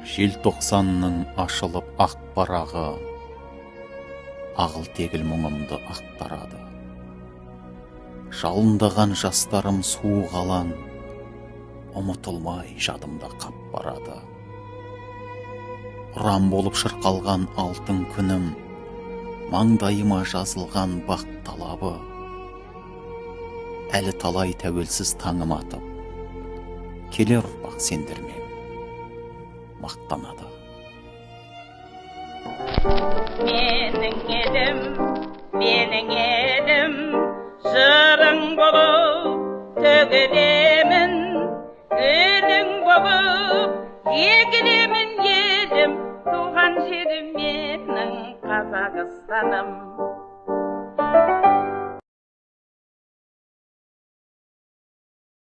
Желтоқсанның ашылып ақ парағы ағыл-тегіл мұңымды ақтарады. Жалындаған жастарым суық алаң, ұмытылмай жадымда қап барады. Ұран болып шырқалған алтын күнім, маңдайыма жазылған бақ талабы. Әлі талай тәуелсіз таңым атып, келер ұрпақ сендермен мақтанады. Менің елім, менің елім, жырың болып төгілемін, гүлің болып егілемін, елім, туған жерім менің Қазақстаным.